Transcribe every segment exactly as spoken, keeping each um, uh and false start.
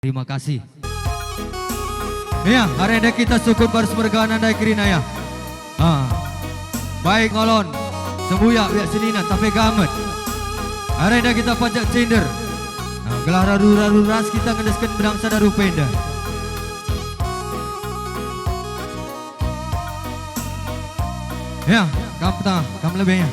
Terima kasih. Ya, arah enda kita sukut baris mergana ndai kerina ya. Ah. Baik ngolon, sembuyak biak senina tape gamet. Arah enda kita pacak cinder. Nah, gelah raru-raru ras kita ngendesken benang sada rupa enda. Ya, kam petengah, kam lebihnya.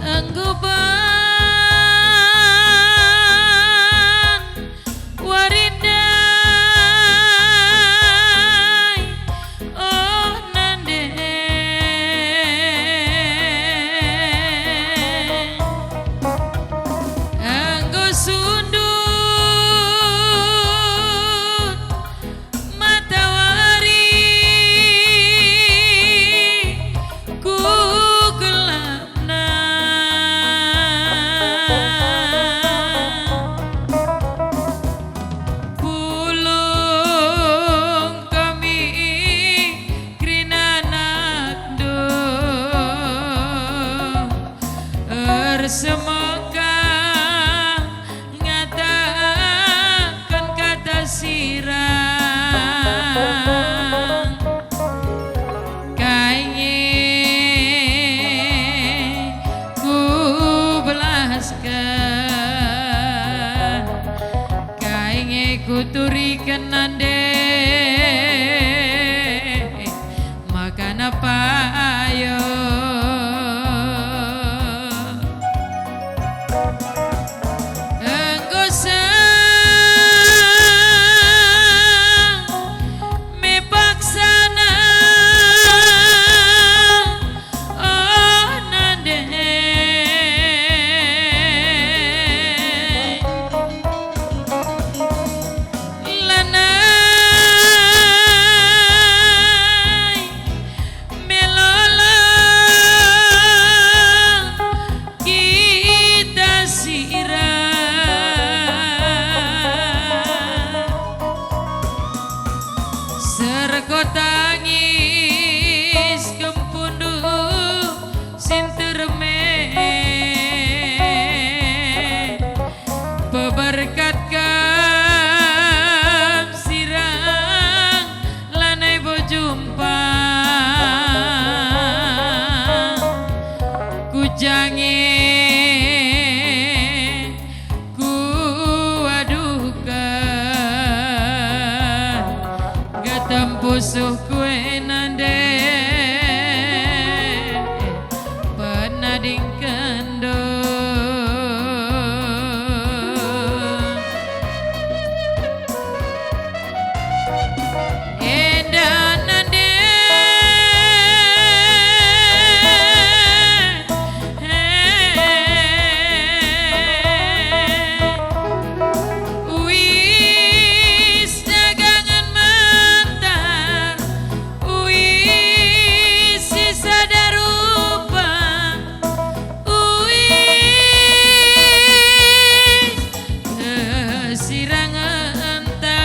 Enggo ban wari ndai, oh nande. Enggo sundut matawari ku gelapna. Pulung kami kerina anakndu ersemeka ngataken kata sirang. Kai nge kubelasken, kai nge kuturiken nande. Maka napayo enggo seng me paksana, oh nande. Lanai melola kita sirang. Serko tangis kempundu sinter me. Peberkat kam sirang lanai bo jumpa. Kujangi kuaduhken getem pusuh kue nande. Penadingkenndu. Enda nande. Uis dagangen mentar, uis si sada rupa, uis kesirangenta.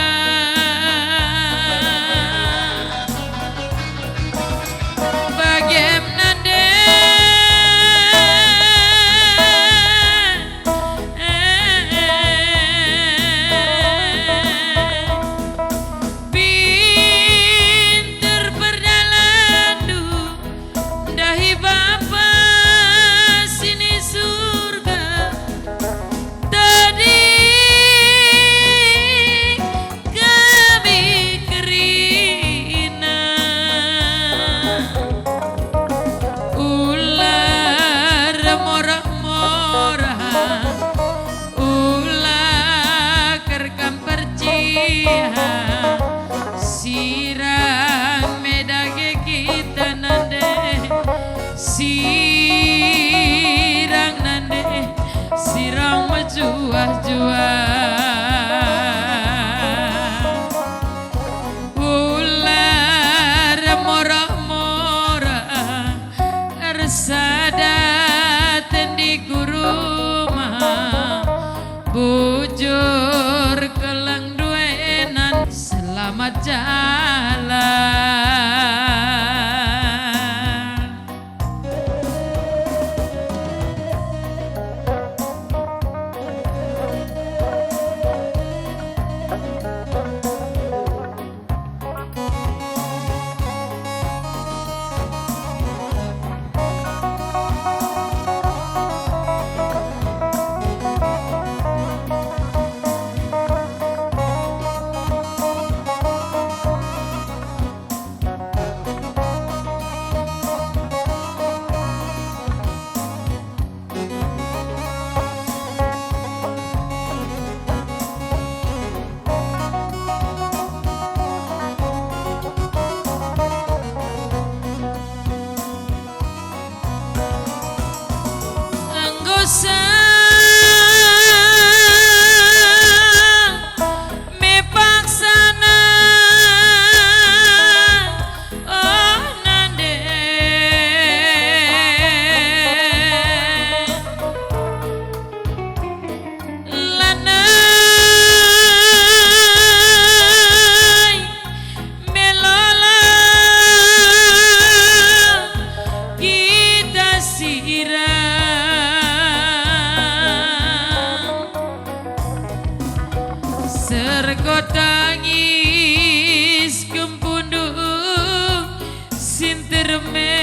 Majalah. Enggo seh me paksana, oh, nande. Lanai melola kita sirang. Sergo tangis kempundu sinter me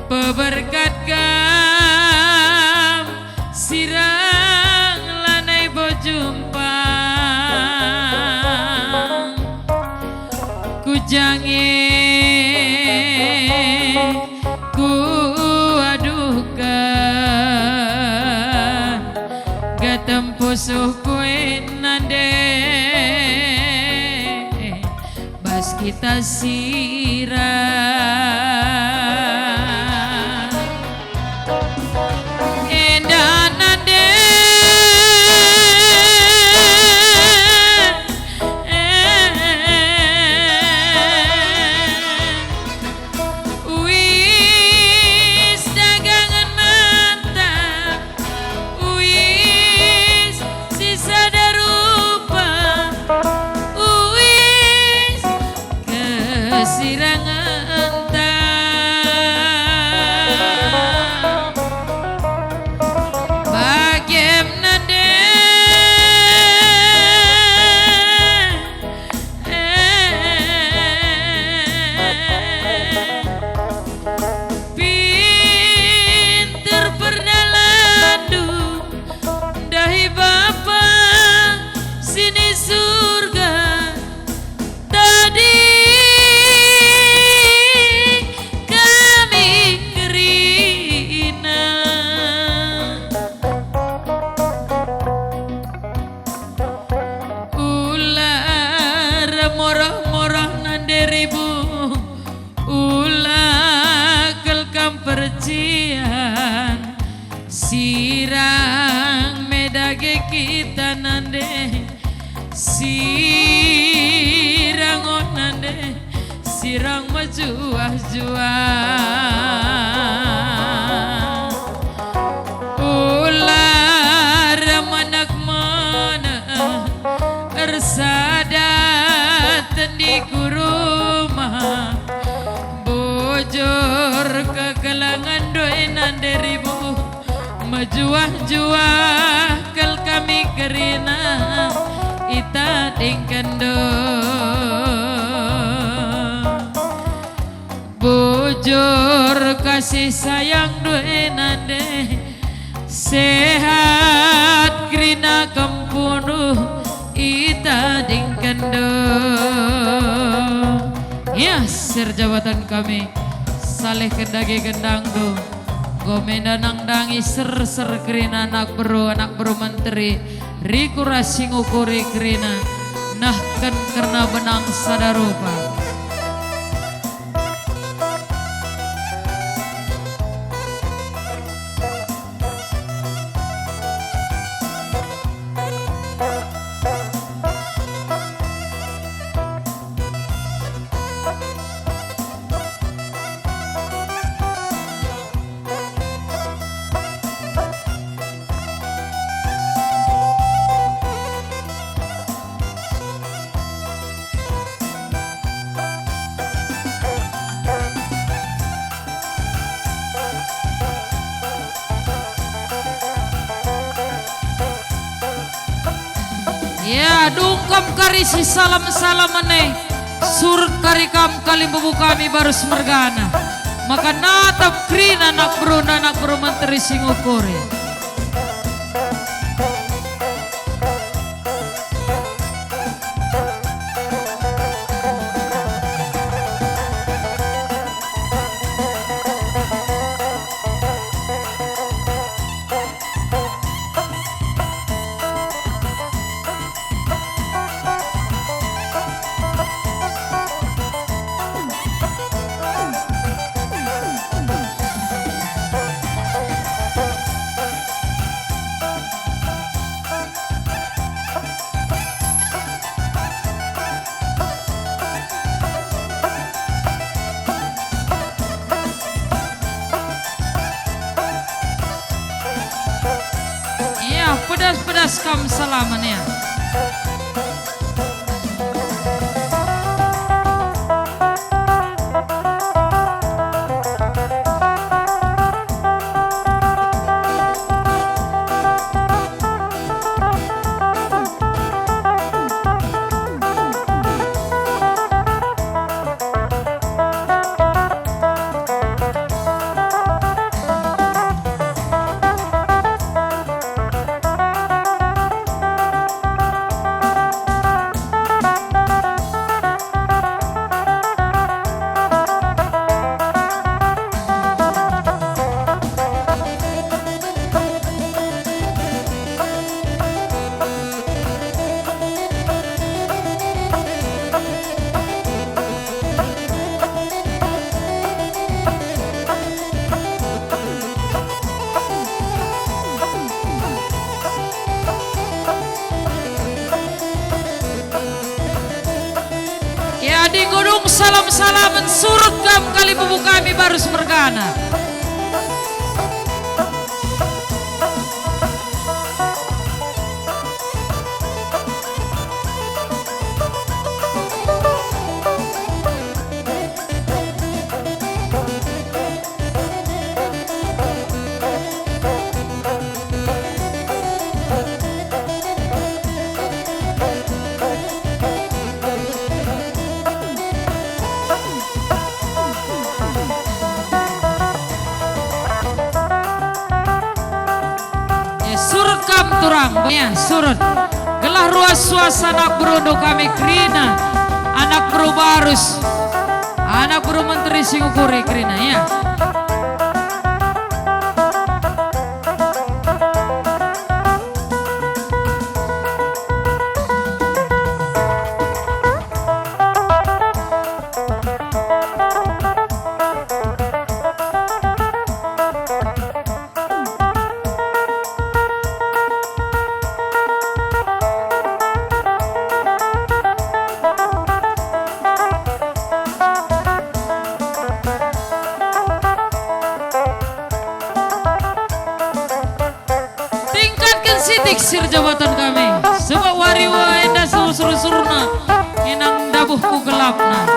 peberkat kam sirang lanai bo jumpang. Ku jange ku aduhken gatem pusuhku e nande, bas kita sirang. Enda nande. Uis dagangen mantap, uis si sada rupa, uis kesirangenta. Bagem nande. Pinter perdalanndu ndahi Bapa si ni Surga, tading kami kerina. Ula ermoroh-moroh nande ribu, ula kal kam percian, sirang me dage kita nande, sirang oh nande. Sirang mejuah-juah. Ular menek-menek ersada tendi ku rumah. Bujur kekelengen doi nande ribu. Mejuah-juah kal kami kerina itadingkenndu. Bujur kasih sayangndu e nande, sehat kerina kempundu itadingkenndu. Ya, serjabatan kami, salehken dage gendangndu. Enggo me nda nandangi ser-ser kerina anak beru, anak beru menteri, riku ras si ngukuri kerina, nehken kerna benang sada rupa. Ya, dung kam kari si salam-salamen e, surut kari kam kalimbubu kami Barus mergana. Maka natap kerina anak berunda, anak beru menteri si ngukuri. Ia, pedas-pedas kam salamen, ia. Ya, adi enggo dung salam-salamen, surut kam kalimbubu kami Barus mergana. Ya, surut kam turang, ya, surut. Gelah ruas-ruas anak berundu kami kerina, anak beru Barus, anak beru menteri si ngukuri kerina, ya. Tingkatken sitik sir jabatan kami, sebab wari enda suru-suruna, inang ndabuh ku gelapna.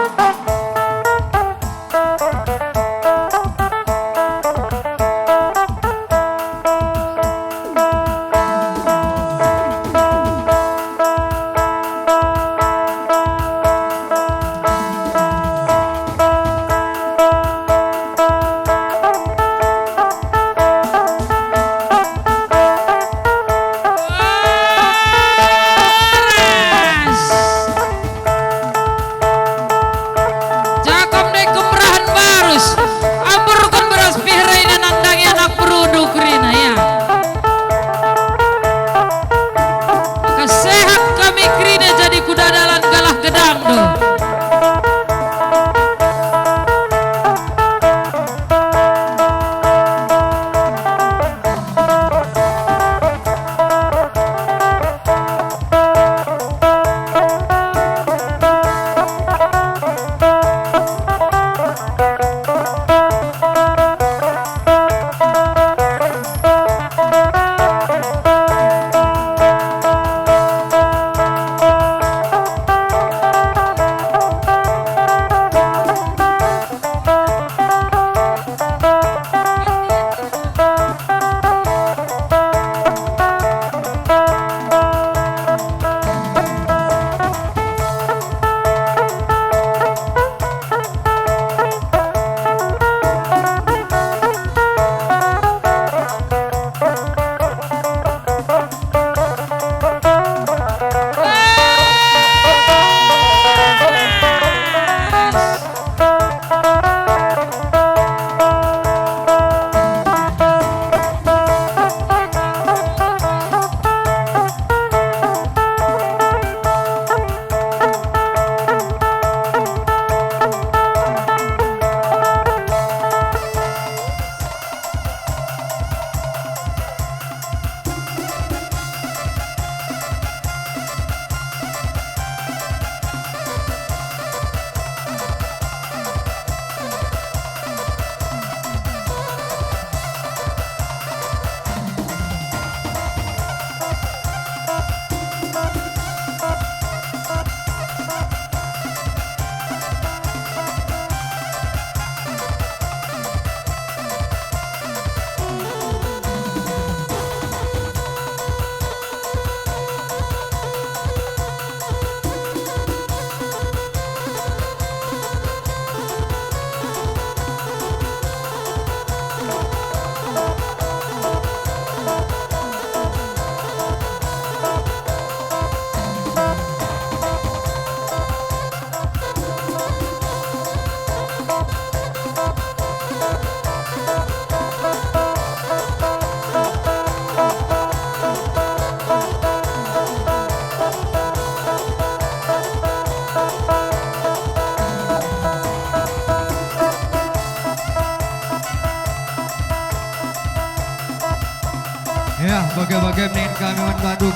Nina kami man bandu,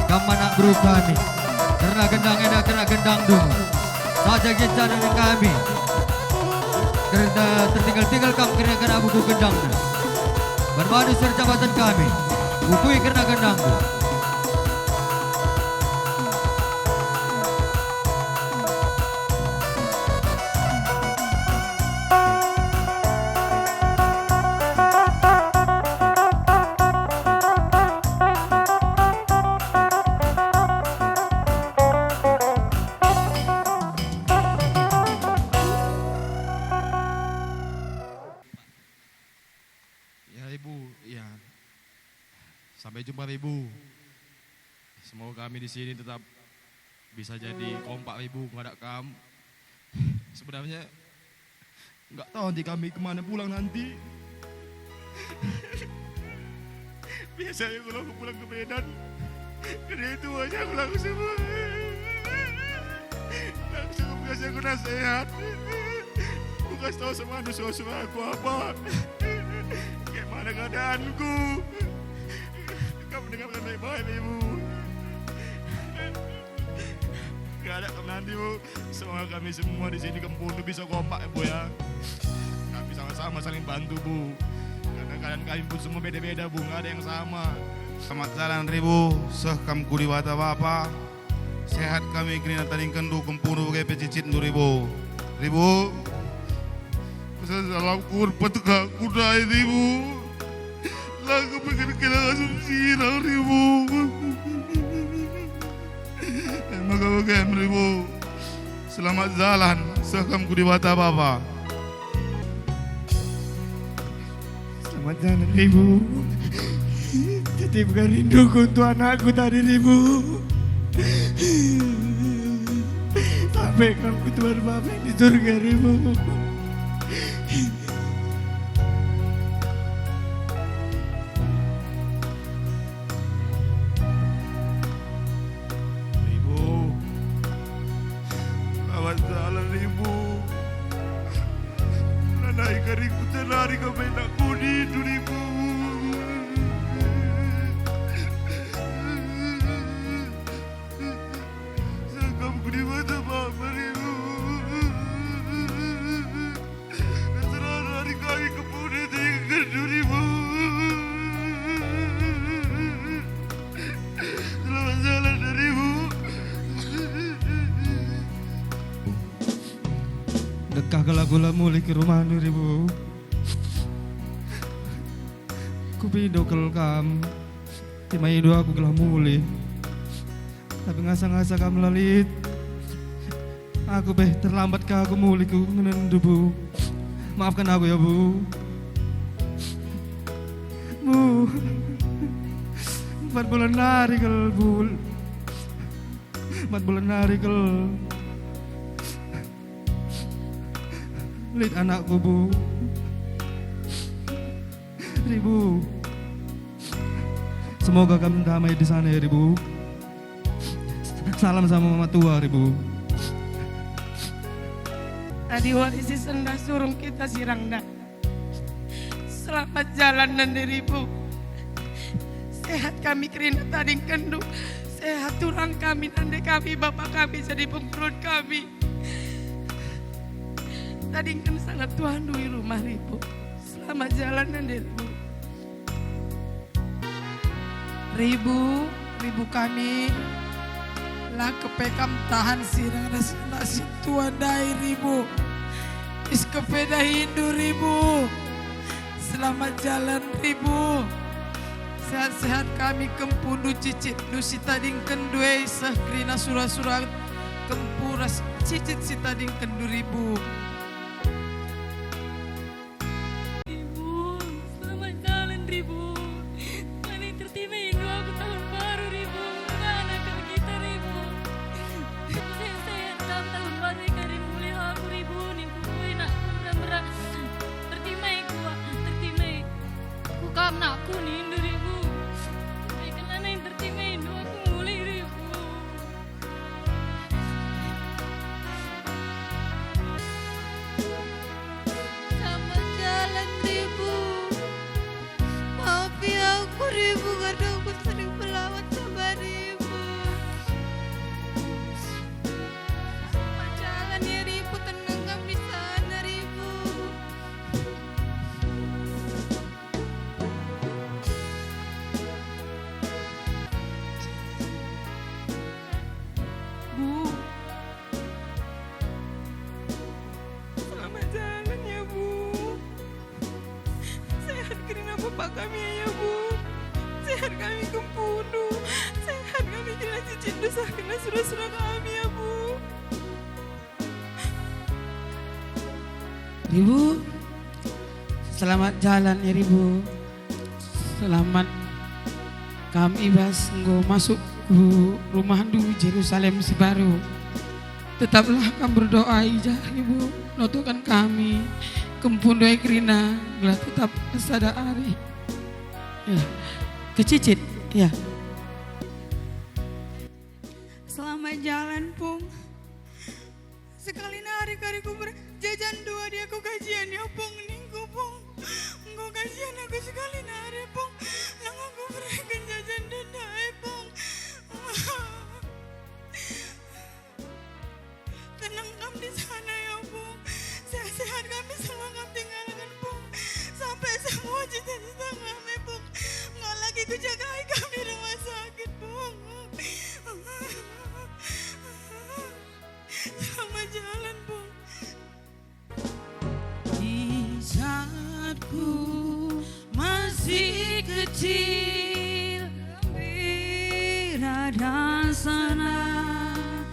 kam anak beru kami. Kerna gendang enda kerna gendang dum. Saja ngenca nina kami. Kerna tertinggal-tinggal kam kerna, kerna buku gendangna. Man bandu si erjabatan kami, bukui kerna gendangku. Ya, Ribu, ya. Sampai jumpa, Ribu. Semoga kami di sini tetap bisa jadi kompak, Ribu, ngadap kam. Sebenarnya, nggak tahu nanti kami kemana pulang nanti. Biasanya kalau aku pulang ke Medan, kerja itu aja aku langsung, langsung biasa aku nasehat. Bukan tahu sama anu suara-suara aku apa. Kayak mana keadaanku? Kamu dengarkan baik-baik, Ibu. Ngadap kam nanti, Bu. Semoga kami semua di sini kempundu bisa kompak, ya, Bu, ya. Kami sama-sama saling bantu, Bu. Karena keadaan kami pun semua beda-beda, Bu. Nggak ada yang sama. Selamat jalan, Ribu. Seh kam ku Dibata Bapa. Sehat kami kerina tadingkenndu kempundu bage pe cicitndu, Ribu. Ribu. Pesan salamku erpeteka ku ndai, Ribu. La kepikir kira ngasup sirang, Ribu. Maka bagem, Ribu. Selamat jalan, seh kam ku Dibata Bapa. Selamat jalan, Ribu. Titipkan rinduku untuk anakku tadi, Ribu. Sampai kam ku Tuhan Bapa di surga, Ribu. Ribu. Lawan salah, Ribu. Nanai kari ku tenari kau main aku nindu, Ribu. Sangkap ku di mata Bapa, Ribu. Terang-terang kami kepune tinggal durimu. Selamat jalan darimu. Dekah kal aku la mulih ke rumahndu, Ribu. Kupindo kal kam, timaindu aku gelah mulih. Tapi ngasa-ngasa kam la lit. Aku pe terlambat ka aku mulih ku ngenenndu, Bu. Maafkan aku ya, Bu. Bu. Empat bulan nari kal, Bu. Empat bulan nari kal. Lit anakku, Bu. Ribu. Semoga kam damai di sana ya, Ribu. Salam sama mama tua, Ribu. Adi wari si sendah surung kita sirang ndai. Selamat jalan nande Ribu. Sehat kami kerina tadingkenndu. Sehat turang kami nande kami, bapa kami jadi pengurun kami. Tadingken sangat tuahndu i rumah, Ribu. Selamat jalan nande Ribu. Ribu, Ribu kami, la kepe kam tahan sirang ras anak sintua ndai, Ribu. Is kepe dahindu, Ribu. Selamat jalan, Ribu. Sehat-sehat kami kempundu, cicitndu si tadingkenndu e seh kerina sura-sura kempu ras cicit si tadingkenndu, Ribu. Ribu, selamat jalan, Ribu. Mari tertima indu aku tahun baru, Ribu. Enggak ada kita, Ribu. Sehat-sehat kam tahun baru, Ribu. Mulai aku, Ribu, nih, Ribu, enak, mera-mera. Tertima, Ribu, tertima. Aku kam nakku, nih, Ribu. Baik, kelana yang tertima indu aku mulai, Ribu. Serah kami, ya, Bu. Ribu, selamat jalan ya, Ribu. Selamat kam i bas enggo masuk ku rumahndu Jerusalem si baru. Tetaplah kam berdoa i jah, Ribu, notoken kami, kempu ndai kerina, gelah tetap sada ari. Ya, kecicit, ya. Selamat jalan, Pung. Sekali nari kari ku ber-, jajan dua dia ku kajian ya, Pung, ningku, Pung. Enggo kajian aku sekali nari, Pung. Langa ku bereken jajan denda, eh, Pung. Tenang kam di sana ya, Pung. Sehat-sehat kami semua kam tinggalkan, Pung. Sampai semua cita-cita kami, Pung. Nggak lagi kujagai kami rumah sakit, Pung. Selamat jalan, Pung. Di saat ku masih kecil, gembira dan senang,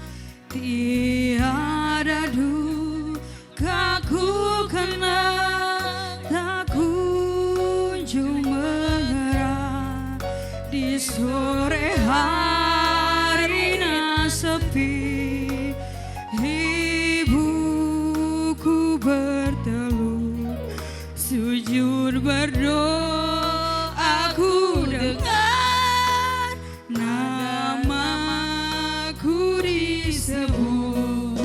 tiada duka ku kenal, tak kunjung menyerah. Di sore hari nan sepi, ibuku berteluh, sujud berdoa, ku dengar namaku disebut.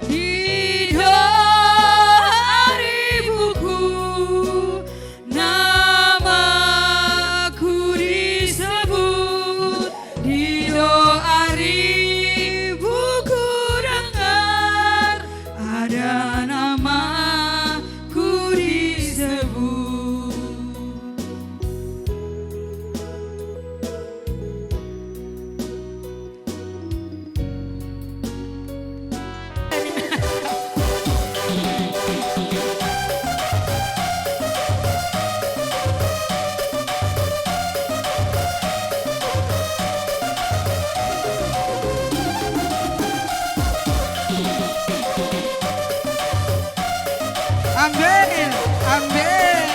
Di doa ibuku, namaku disebut. Di doa ibuku dengar, ada namaku disebut. Ambil, ambil.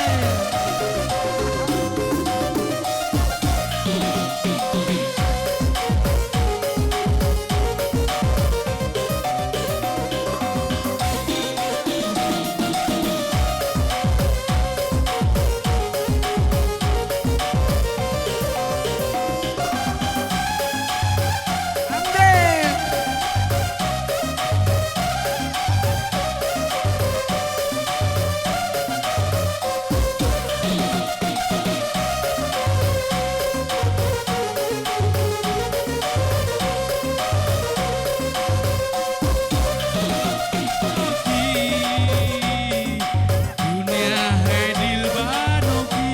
Dunia edil banoki.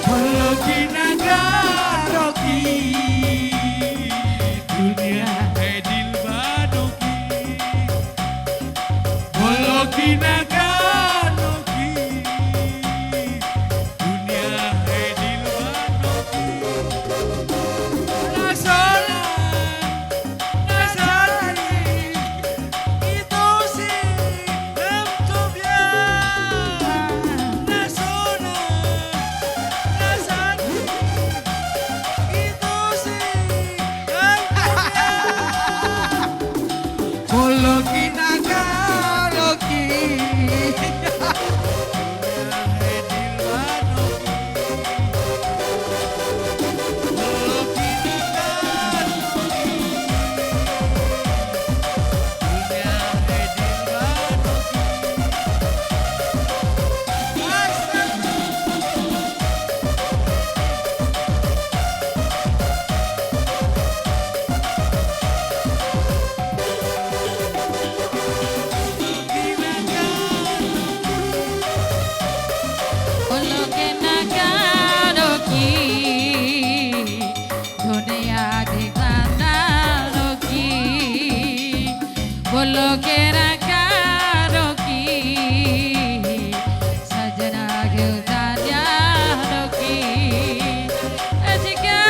Boloki naga doki. Dunia edil banoki. Boloki naga doki. Dunia edil banoki. Rasona. Olo kena kadoki, dunia di tanah loki. Olo kena kadoki, sajana kutanya doki. Jika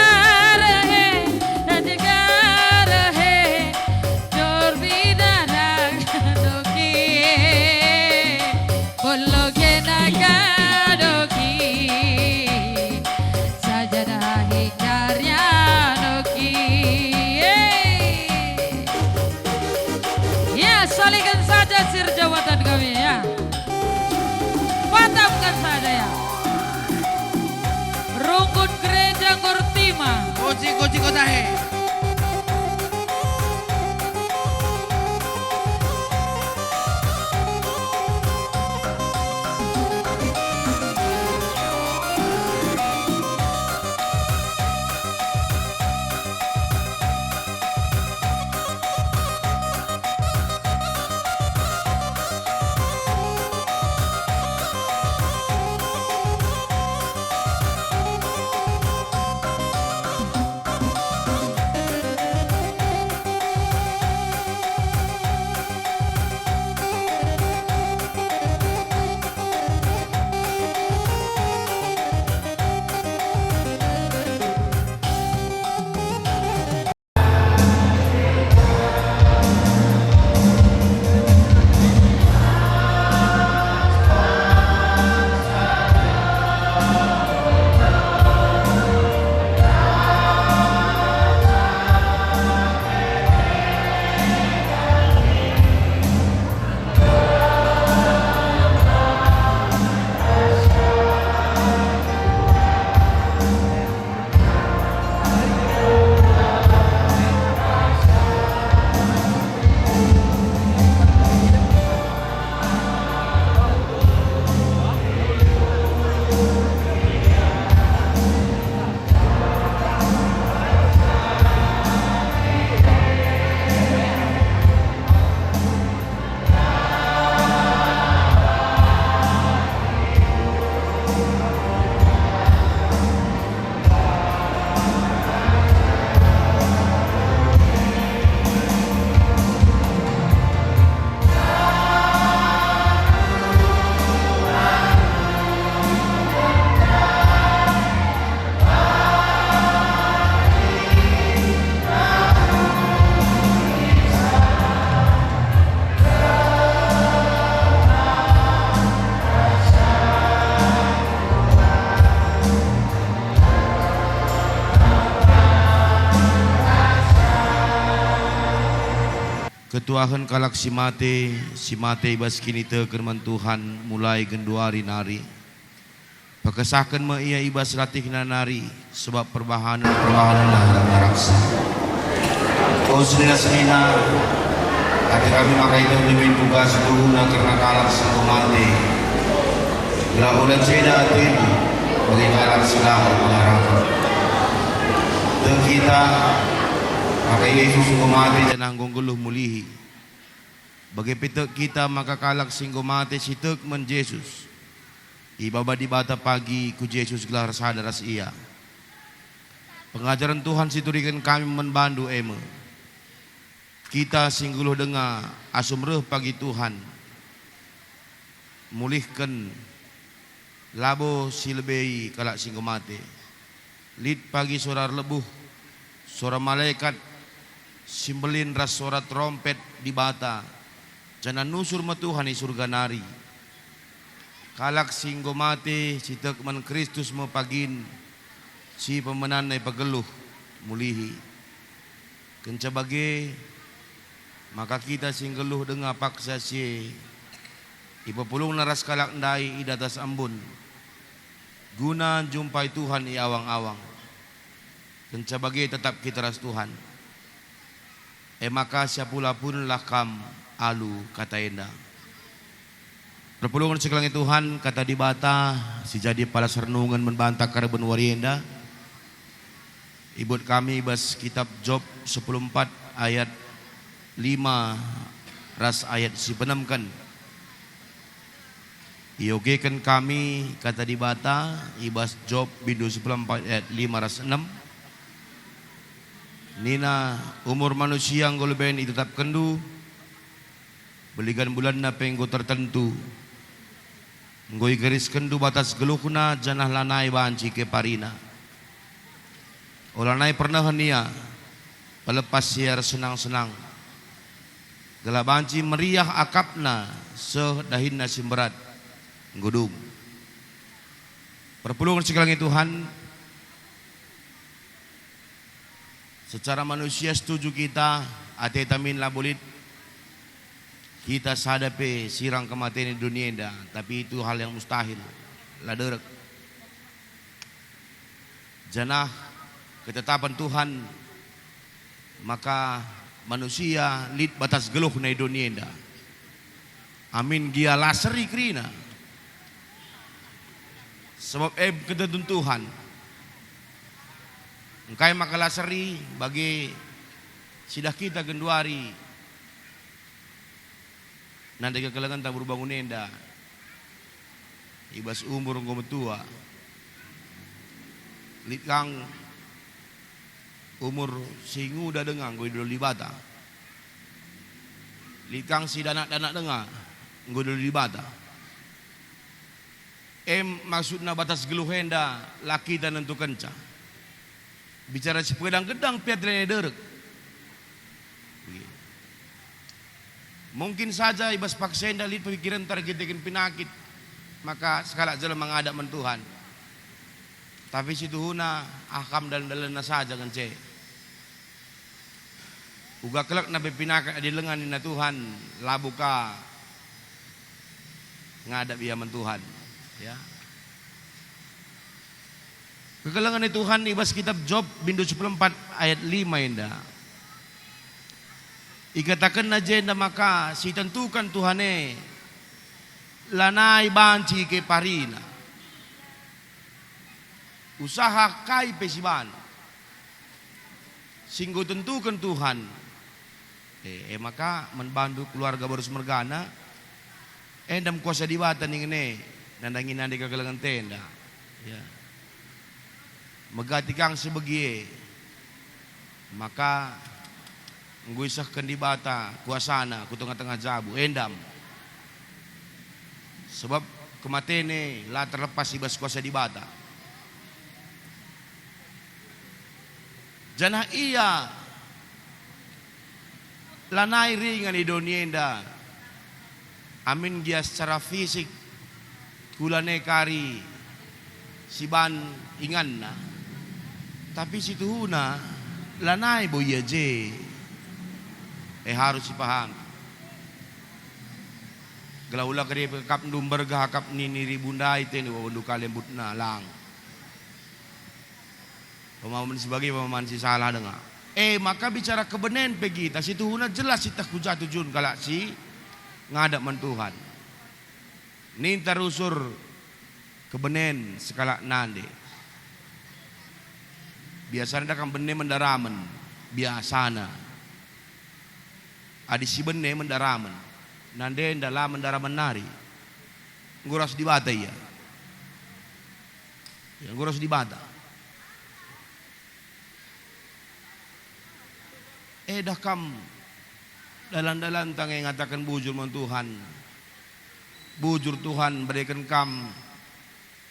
Ketuahen kalak si mate, si mate i bas kiniteken man Tuhan mulai genduari nari. Pekesahken me ia i bas latihna nari, sebab perbahanen-perbahanenna la ngarapsa. O senina-senina, ate kami maka ita undin min kuga si tuhuna kerna kalak si enggo mate, gelah ola ceda atendu bagi kalak si la erpengarapen. Tek kita maka Yesus enggo mate janah enggo nggeluh mulihi. Bage pe tek kita maka kalak si enggo mate si tek man Jesus, ibaba Dibata pagi ku Jesus gelah ersada ras Ia. Pengajaren Tuhan si ituriken kami man bandu e me: Kita si nggeluh denga asum reh pagi Tuhan, mulihken labo si lebei kalak si enggo mate. Lit pagi sora erlebuh, sora malekat si mbelin ras sora terompet Dibata, janah nusur me Tuhan i Surga nari. Kalak si enggo mate si tek man Kristus me pagin si pemenanna ipegeluh mulihi. Kenca bage, maka kita si nggeluh denga paksa si e ipepulungna ras kalak ndai i datas embun, guna njumpai Tuhan i awang-awang. Kenca bage tetap kita ras Tuhan. E maka siapula-pulenlah kam alu kata enda. Perpulungen si kelengi Tuhan, kata Dibata si jadi palas renungen man banta kerben wari enda, ibuat kami i bas kitap Job sepuluh empat ayat lima ras ayat si penemken. Iogeken kami kata Dibata i bas Job bindu sepuluh empat ayat lima ras enem. Nina, "Umur manusia enggo leben itetapkenndu, beligan bulanna pe enggo tertentu. Enggo igeriskenndu batas geluhna, janah lanai banci keparina. Ola nai pernehen ia, pelepas ia ersenang-senang, gelah banci meriah akapna seh dahinna si mberat enggo dung." Perpulungen si kelengi Tuhan, secara manusia setuju kita, ateta min labo lit kita sada pe sirang kematen i dunia enda, tapi itu hal yang mustahil, la derek. Janah ketetapen Tuhan maka manusia lit batas geluhna i dunia enda. Amin gia la seri kerina. Sebab e ketentun Tuhan. Engkai maka la seri bage sidah kita genduari nande kekelengenta beru bangun enda i bas umur enggo metua. Lit kang umur si nguda denga enggo idilo Dibata. Lit kang si danak-danak denga enggo idilo Dibata. Em maksudna batas geluh enda la kita nentukenca. Bicara si pegadang-gedang pe ate la derek. Mungkin saja i bas paksa enda lit pemikirenta erkiteken penakit, maka sekalak jelma ngadap man Tuhan. Tapi situhuna, ah, kam dalan-dalanna saja ngenca e. Uga kelekna pe penakit adi langa nina Tuhan, labo ka ngadap ia man Tuhan. Ya. Kekelengen Tuhan i bas kitab Job bindu sepuluh empat ayat lima enda. Ikatakenna jenda maka si itentuken Tuhan e lanai banci keparina. Usaha kai pe si bana, si enggo itentuken Tuhan, e, e maka man bandu keluarga baru si mergana, enda me kuasa Dibata ningen e, nandangi nande kekelengen enda. Ya. Megati kang si begi e, maka enggo isehken Dibata kuasaNa ku tengah-tengah jabu, enda me. Sebab kematen e la terlepas i bas kuasa Dibata. Janah ia lanai ringan i doni enda, amin gia secara fisik kulanai kari si ban inganna, tapi situhuna lanai bo ia je. E harus sipahami. Gelah ula kari akapndu mbergah akap nini ribu ndai tende wawendu kale mbutna lang. Pemahaman si bage pemahaman si salah denga. E maka bicara kebenen pe kita, situhuna jelas sieteh ku ja tujun kalak si ngadap man Tuhan. Ninta rusur kebenen sekalak nande. Biasana dakam bene mendaramen, biasana. Adi si bene mendaramen, nande enda la mendaramen nari. Enggo ras Dibata ia. Ya, enggo ras Dibata. Edah kam dalan-dalanta nge ngataken bujur man Tuhan. Bujur Tuhan bereken kam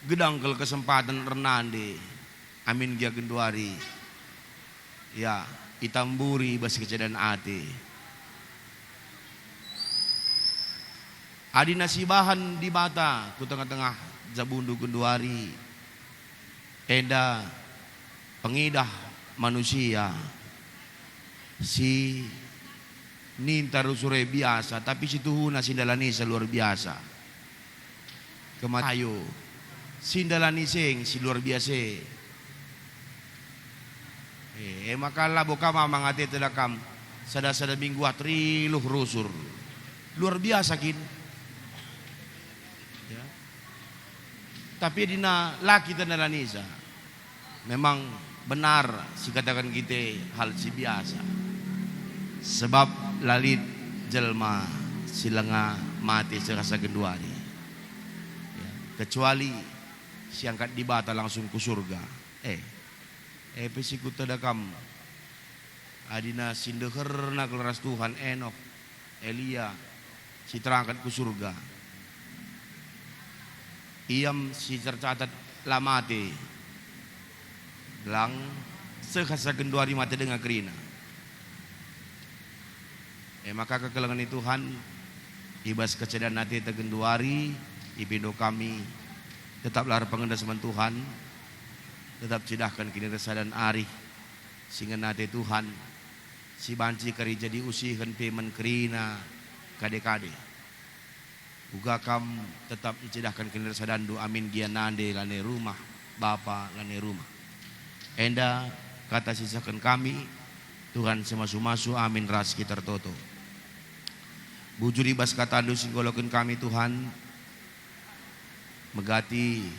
gedang kal kesempaten ernande amin gia genduari. Ya, itamburi bas kecedan ate. Adina sibahan Dibata ku tengah-tengah jabundu genduari, enda pengidah manusia si ninta rusur e biasa, tapi situhuna si ndalanisa luar biasa. Kematayo si ndalani seng si luar biasa e. E, e maka labo kam amang ateta dakam sada-sada minggu ah teriluh rusur. Luar biasa kin. Ya. Tapi adina la kita ndalanisa, memang benar sikataken kita hal si biasa. Sebab la lit jelma si langa mate seh asa genduari. Ya, kecuali siangkat Dibata langsung ku surga. Eh, e pe si kuteda kam, adina si ndeherna kal ras Tuhan, Enok, Elia, si terangkat ku surga. Ia si tercatat la mate, lang seh asa genduari mate denga kerina. E maka kekelengen ni Tuhan, i bas kecedan ateta genduari, ipindo kami tetaplah erpengendes man Tuhan, tetap cidahken kinirasadan arih si ngena ate Tuhan, si banci kari jadi usihen pe man kerina kade-kade. Uga kam tetap icidahken kinirasadanndu amin gia nande lanai rumah, bapa lanai rumah. Enda kata si isehken kami, Tuhan si masu-masu amin ras kita ertoto. Bujur i bas katandu si nggeluhken kami, Tuhan, megati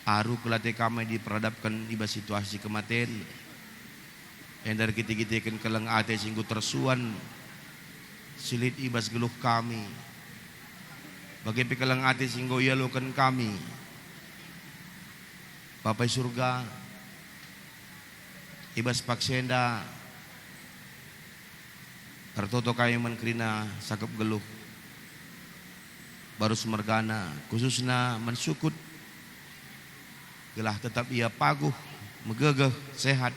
aru kal ate kami diperadapken i bas situasi kematen. Enda erkite-kiteken keleng ate si enggo tersuan si lit i bas geluh kami, bage pe keleng ate si enggo ialoken kami. Bapa i Surga, i bas paksa enda ertoto kami man kerina sakep geluh. Barus mergana, khususna man Sukut, gelah tetap ia paguh, megegeh, sehat,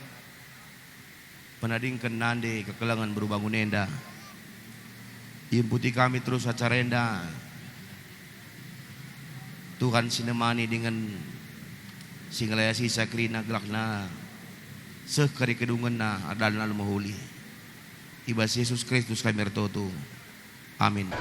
penadingken nande kekelengen beru bangun enda. Iemputi kami terus acara enda. Tuhan si nemani dingen si ngelayasisa kerina gelahna seh kari kedungenna dalan alu mehuli. I bas Jesus Kristus kami ertoto. Amin.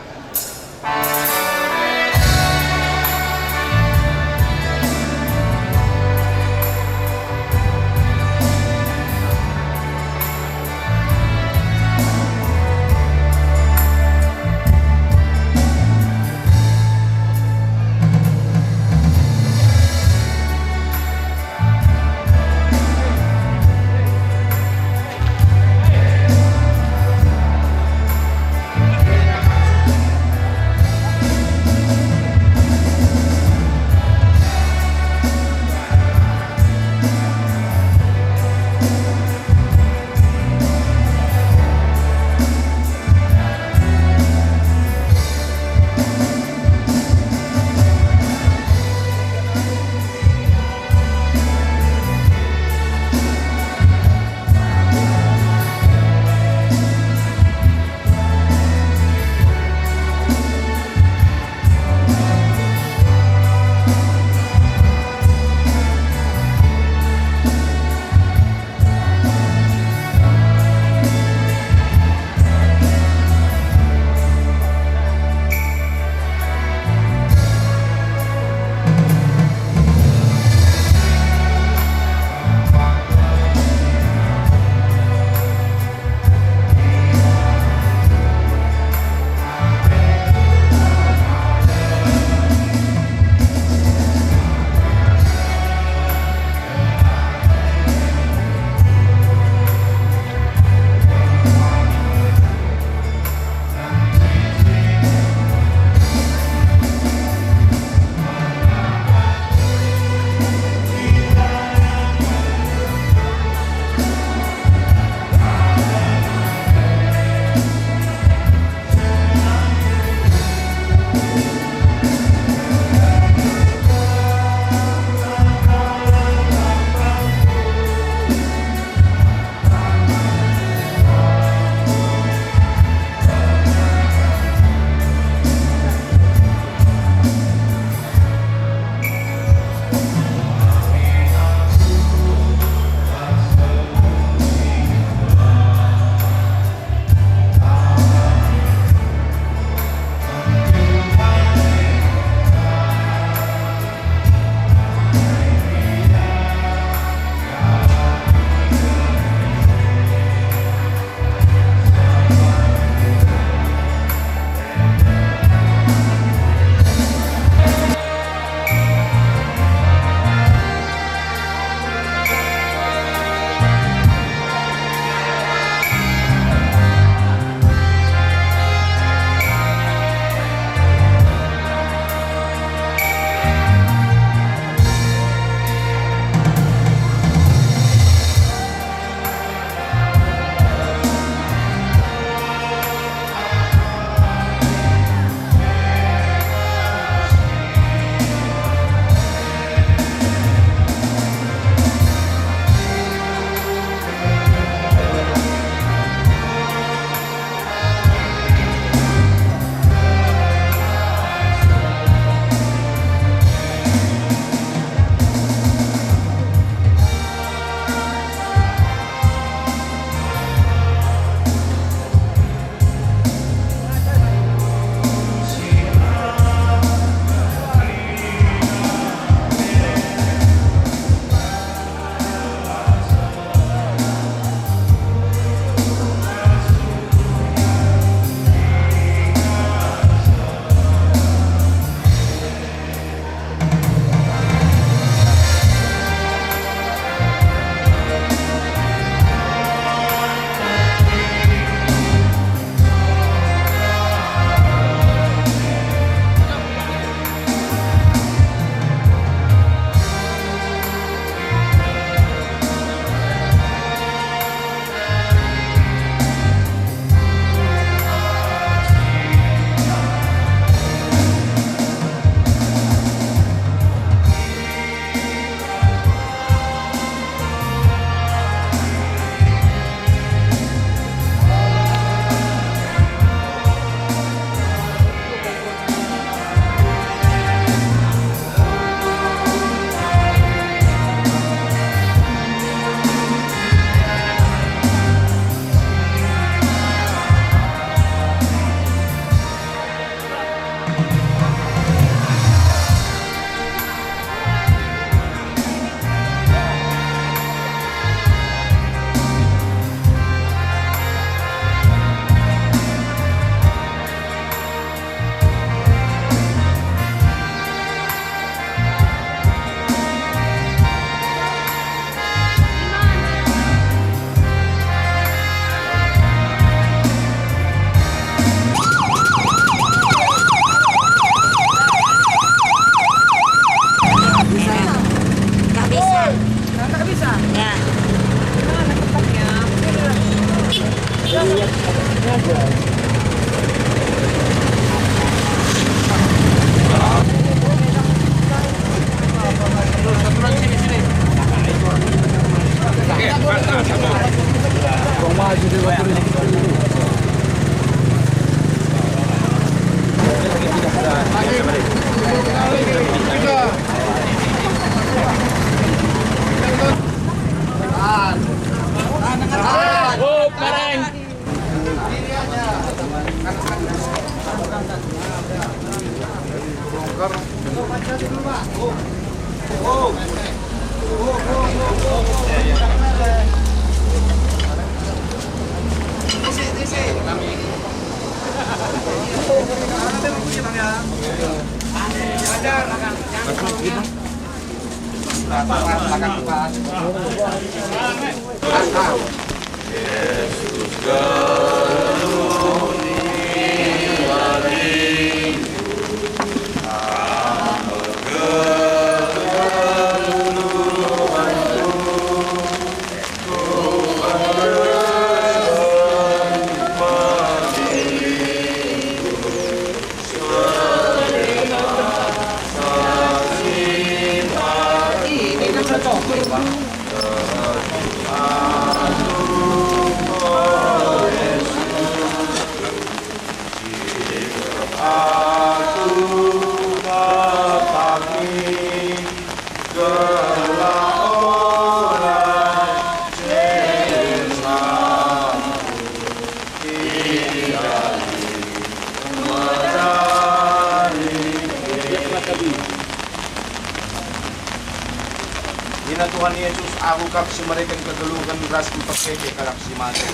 Nina Tuhan Yesus, "Aku kap si mereken kegeluhen ras mpekeke kalak si mate."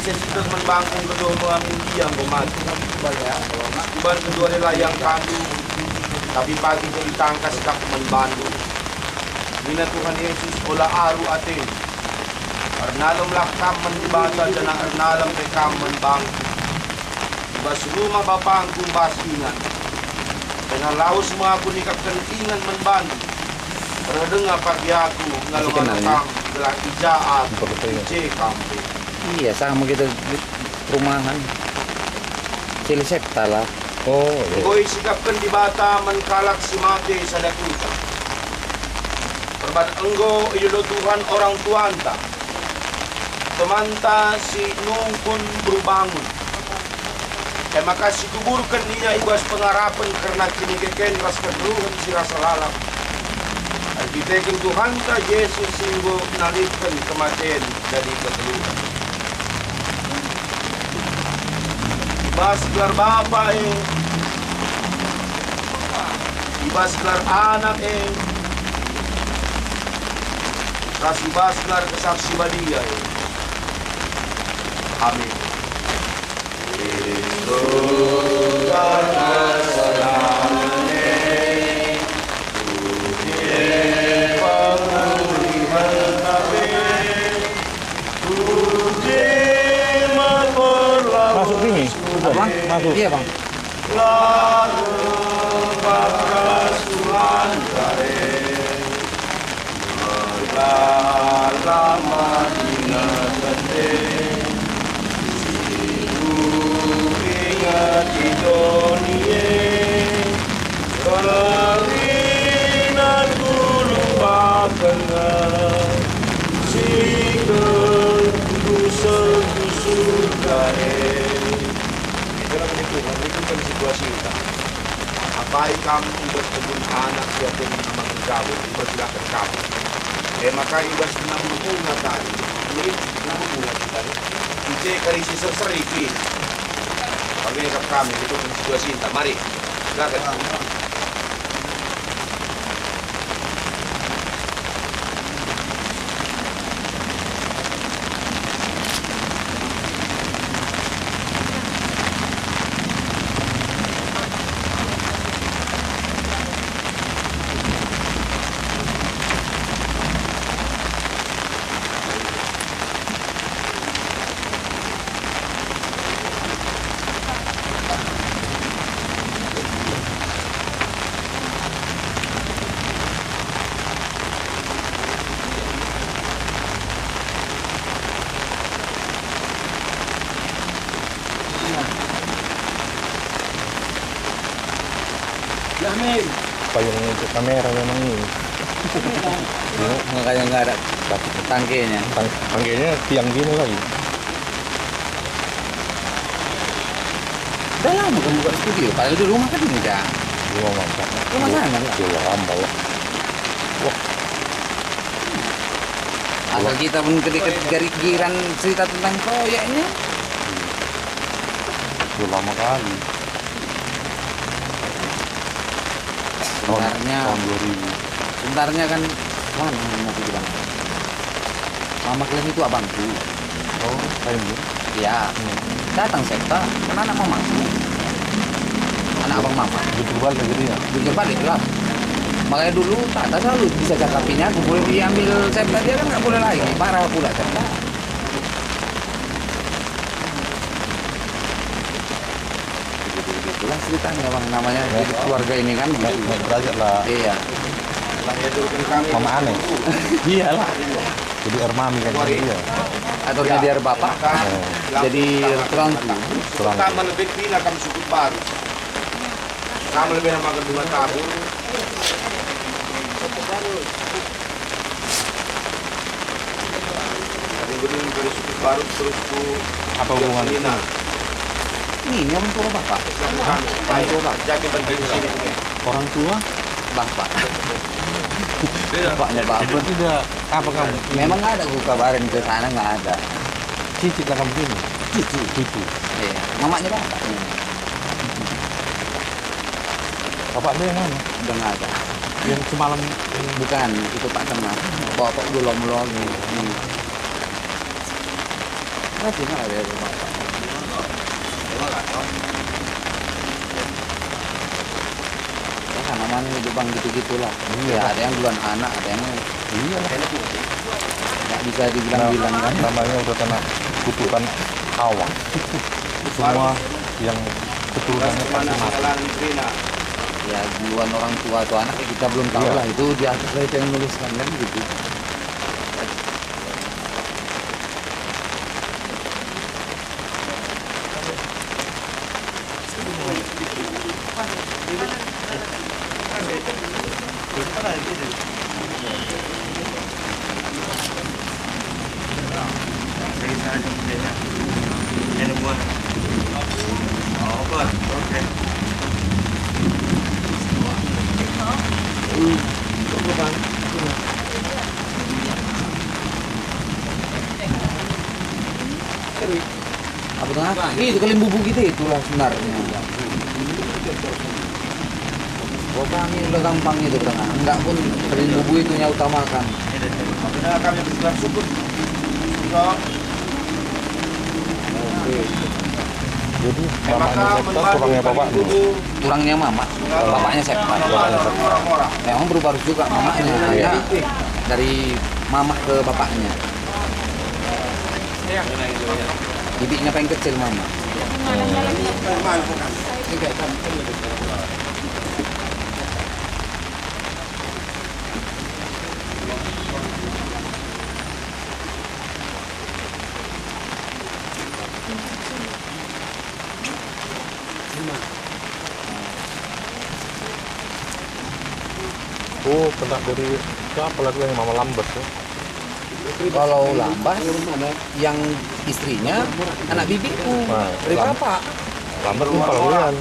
Ise si tek man bangku nggeluh me amin ia enggo mate. Iban genduari la iangkandu, tapi pagi jadi tangkas kap man bandu. Nina Tuhan Yesus, "Ola aru atendu. Ernalemlah kam man Dibata janah ernalem pe kam man bangku. I bas rumah BapangKu mbas ingan, janah lawes me Aku nikapken ingan man bandu. Reh denga pagi Aku ngalo-ngalo kam, gelah i ja Aku, i je kam pe." Iya, sama kita di perumahan. Silih septa lah. Oh, iya. Enggo isikapken Dibata man kalak si mate sada kuta. Perban enggo idilo Tuhan orang tuanta, temanta si nungkun beru bangun. E maka sikuburken ia i bas pengarapen kerna kiniteken ras kegeluhen si rasa lalap, erkiteken Tuhanta Jesus si enggo nalihken kematen jadi kegeluhen. I bas gelar Bapa e, i bas gelar Anak e, ras i bas gelar Kesah Si Badia e. Amin. Masuk sini. Apa? Masuk. Iya, Bang. Erdalanna inget ate, si kuinget i doni e, kerina kulumpaken nge, si kusur-kusur ka e. Itulah kebutuhan, itu kan situasi kita. Apai kam i bas kebun anak si atendu namaken gabus, ipersilaken kam. E maka i bas nambunga tadi, lit nambunga tadi, i je kari si serseri kin. Bage kap kami, itu kan situasinta. Mari, silaken. Payung untuk kamera memang ini. Makanya nggak ada tangkenya. Tang-, tangkenya tiang gini lagi. Udah lama kamu buka studio, padahal di rumah kan enggak. Rumah makan. Rumah sana, enggak? Iya, lama, ya. Wah. Asal kita pun ketika gari-giran cerita tentang proyeknya. Iya. Udah lama kali. Sebenarnya, tahun dua ribu. Sebenarnya kan, mana yang mau aku bilang? Mama kalian itu abangku. Oh, kalian dulu? Iya. Hmm. Datang Septa, kan anak mamaku. Anak abang mama. Jungkir balik jadi ya? Jungkir balik lah. Makanya dulu Tata selalu bisa cakapinya, aku boleh diambil Septa, dia kan nggak boleh lagi. Marah pula Septa. Begitu-begitulah ceritanya, Bang, namanya hidup keluarga ini kan. Nggak, nggak derajat lah. Iya. Mama aneh. Iyalah. Jadi air mami kan, iya. Atau jadi air bapak. Iya. Jadi air tulang. Tulang. Pertama lebih pina kamu sukut baru. Kamu lebih nama kedua tabur. Apa hubungan? Ini, ini orang tua bapak. Orang tua bapak. Orang tua? Bapak. Bapaknya bapak. Tidak. Apa kamu? Memang ada ku kabarin ke sana, nggak ada. Cicit lah kamu ini. Cucu. Cucu. Iya, mamanya bapak. Bapak lu yang mana? Udah nggak ada. Yang semalam ini? Bukan, itu Pak Tengah. Bapak dulu lagi. Hmm. Masih nggak ada bapak. Ya, namanya hidup, Bang, gitu-gitulah. Iya. Ya, ada yang duluan anak, ada yang Iya. Nggak bisa dibilang-bilang, kan? Namanya udah kena kutukan awang. Semua yang keturunannya pasti mati. Ya, duluan orang tua atau anak, ya kita belum tahu lah. Iya. Itu di atas saya pengen luruskan, kan, gitu. Apa tuh? Itu kalimbubu kita itulah sebenarnya. Kalau kami udah gampang itu, udah enggak pun kalimbubu itu yang utamakan. Benar kami bersurat sukut. Oke. Jadi, mamanya Septa, tulangnya bapaknya? Tulangnya mama, bapaknya Septa. Bapaknya Septa. Memang berubah juga mamanya, hanya dari mama ke bapaknya. Bibiknya paling kecil mama. Oh, pernah dari, itu apa lagu yang Mama Lambes, ya? Kalau Lambas, yang istrinya anak bibikku, nah, dari Lam-, bapak. Lambas ini Palawingan.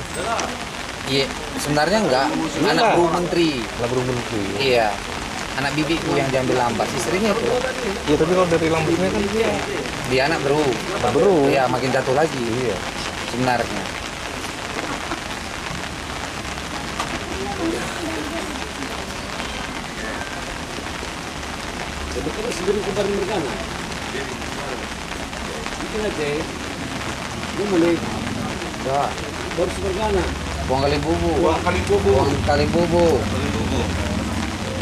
Iya, sebenarnya enggak, anak beru menteri. Anak beru menteri. Iya, anak bibikku yang diambil Lambas, istrinya itu. Iya, tapi kalau dari Lambasnya kan dia anak beru. Anak beru. Iya, makin jatuh lagi. Iya. Sebenarnya. Sebetulnya sendiri kemarin mergana. Mungkin aja. Ini mulai. Ya. Baru semergana. Buang Kalimbubu. Buang Kalimbubu. Buang Kalimbubu. Kalimbubu.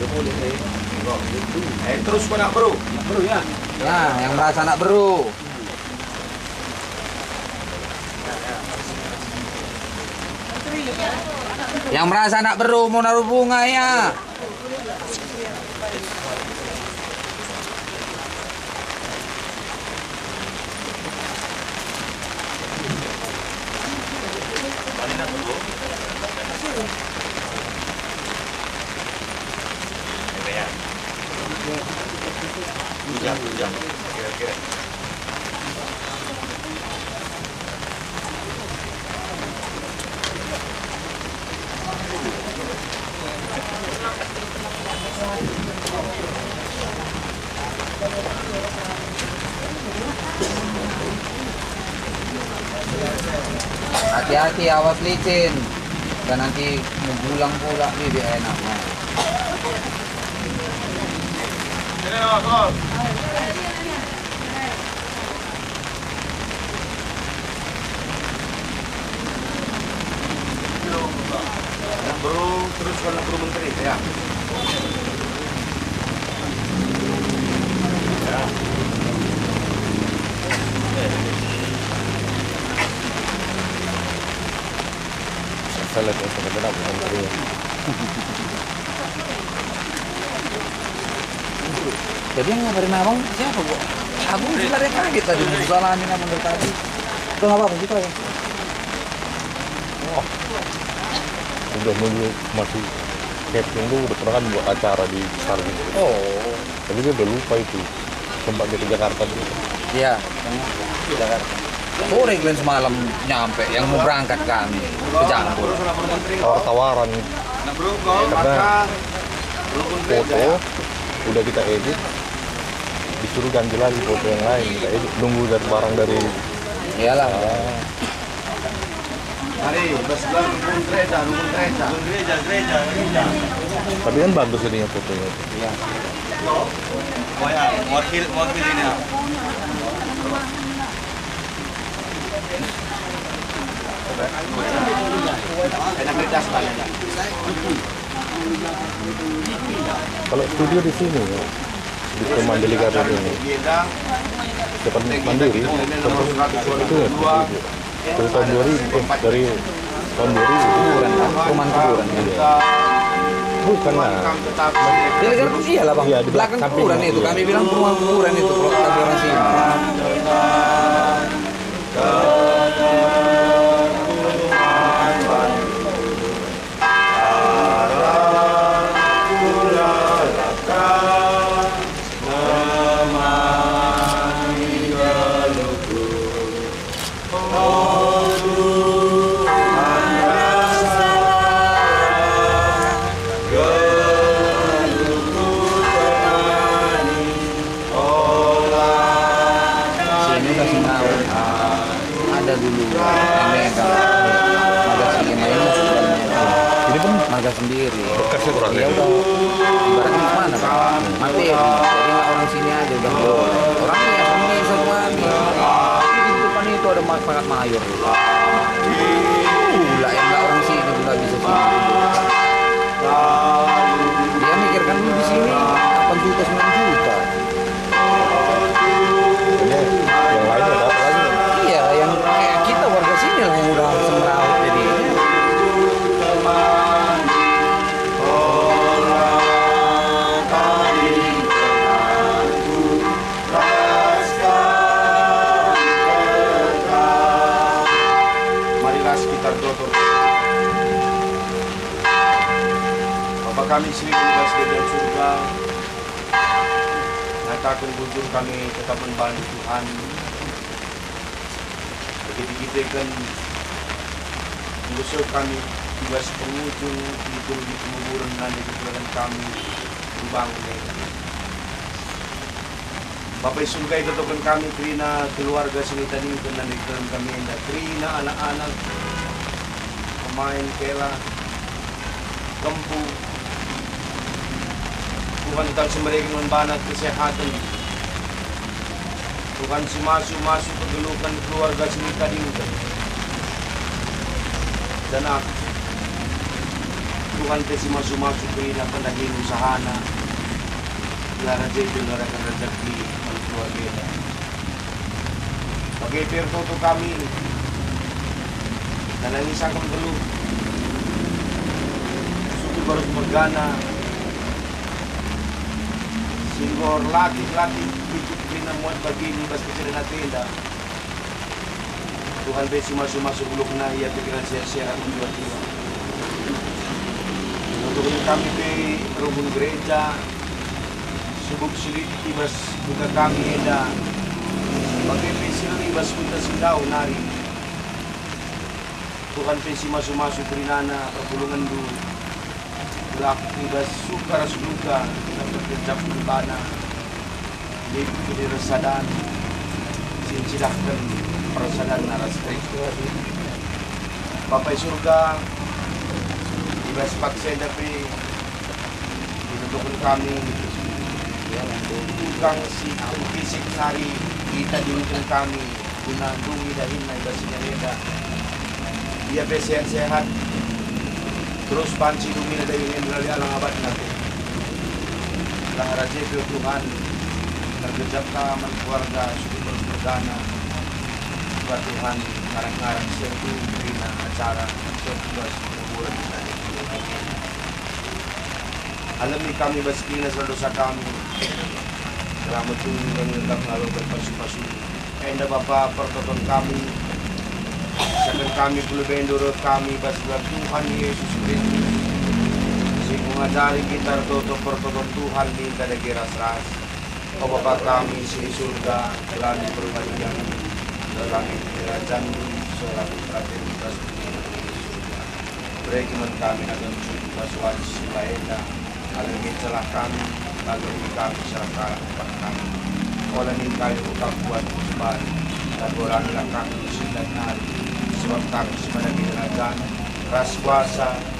Dia boleh, eh. Eh, terus kau nak beru? Nak beru, ya. Ya, yang merasa anak beru. Yang merasa anak beru mau naruh bunga, ya. Hati-hati, awas licin. Dan nanti menggulang pula bibir enaknya. Anak Beru, terus ke Anak Beru Menteri, ya. Ya. Salah, ya, sebenarnya Anak Beru Menteri. Jadi yang ngabarin abang siapa, Bu? Aku sudah ada kaget tadi, susah lah, ini namanya tadi. Itu nggak apa-apa, gitu aja. Wah, udah nunggu, masih camping tuh, udah pernah kan buat acara di Starling. Oh. Tapi dia udah lupa itu. Sempat dia ke Jakarta dulu. Iya, ke Jakarta. Sore kalian semalam nyampe, yang mau berangkat kami ke Jampur. Tawar-tawaran. Karena foto udah kita edit, disuruh ganti lagi foto yang lain, kita edit, nunggu dari barang dari. Iyalah. Ah. Mari, bersebelah rukun gereja, rukun gereja. Rukun gereja, gereja, gereja. Tapi kan bagus jadinya fotonya. Iya. Oh ya, mewakil, mewakili ini. Enak gereja sekalian, ya. Kalau studio di sini, ya, di Perumahan Delegasi ini. Depan Mandiri, itu ya, dari tahun dua ribu, eh, dari tahun dua ribu. Kuburan, kan? Perumahan kuburan, kan? Iya. Bukan, lah. Delegasi, iyalah, Bang. Iya, di belakang kuburan itu. Kami bilang perumahan kuburan itu, kalau kata orang sini. Sini kasih tahu. Ada dulu nenek kan, marga Silimayan. Ini pun marga sendiri. Bekas itu berarti. Ya udah, ibaratnya gimana, Pak? Materi. Jadi nggak orang sini aja udah boleh. Orang sini ya sendiri semua nih. Di depan itu ada ma-, Pakat Mayur. Pula yang nggak orang sini juga bisa sini. Dia mikirkan dulu di sini delapan juta, sembilan juta. Ini yang lainnya dapat lagi. Iya, yang kayak kita warga sini lah yang udah semrawut jadi. Marilah kita berdoa. Bapa kami si lit i bas kerajaan surga, nyataken bujur kami tetap man bandu Tuhan. Erkite-kiteken enggo seh kami i bas pengujung, i bas penguburen nande kegeluhen kami erbangun enda. Bapa i Surga, itotoken kami kerina keluarga si nitadingken nande kegeluhen kami enda, kerina anak-anak, pemain kela, kempu. Tuhan, tetap si mereken man bana kesehaten. Tuhan, si masu-masu kegeluhen keluarga si nitadingken. Dan aku, Tuhan pe si masu-masu kerina pendahin usahana. Gelah raja itu ngarahken rejeki man keluargana. Bage pe ertoto kami, nandangi sangkep nggeluh, sukur barus mergana, si enggo erlatih-latih hidup kerina muat bagin i bas keceden atenda. Tuhan pe si masu-masu geluhna, ia pe kerina sehat-sehat, mejuah-juah. Untuk kami pe rukun gereja, Subuk si lit i bas kuta kami enda, bage pe si lit i bas kuta si ndauh nari. Tuhan pe si masu-masu kerinana perpulungenndu, gelah i bas suka ras duka kita ergejap man baNa, lit kiniresadan si ncidahken persadanna ras Kristus. Bapa i Surga, i bas paksa enda pe ituturken kami, tukang si alu fisik nari itadingken kami guna ndungi dahinna i bas ingan enda. Ia pe sehat-sehat, terus banci ndungina dahin enda lalap alang abatna pe. Gelah raja pe Tuhan, ergejap ka man keluarga suku perkeluargana. Tuhan, ngarap-ngarap seh tu kerina acara, seh tu bas kuburen kita. Alemi kami bas kerina sala dosa kami, gelah metunggung kami ngaloken pasu-pasu. Enda Bapa, pertoton kami, isaken kami ku lebeNdu reh kami bas gelar Tuhan Yesus Kristus, si enggo ngajari kita ertoto pertoton Tuhan ninta dage ras-ras. O Bapa kami si i Surga, gelarNdu erbadia, gelah lit kinirajanNdu, seh lah lit ateNdu i bas doni ras i Surga. Bereken man kami nangkep cukup bas wari si enda, alemi celah kami, bage pe kami celah kalak si mpah kami. Ola nin kami ku kami kuat ku cembahi, tapi olangilah kami ku si lit nari, sebab kami si man dage kerajan, ras kuasa,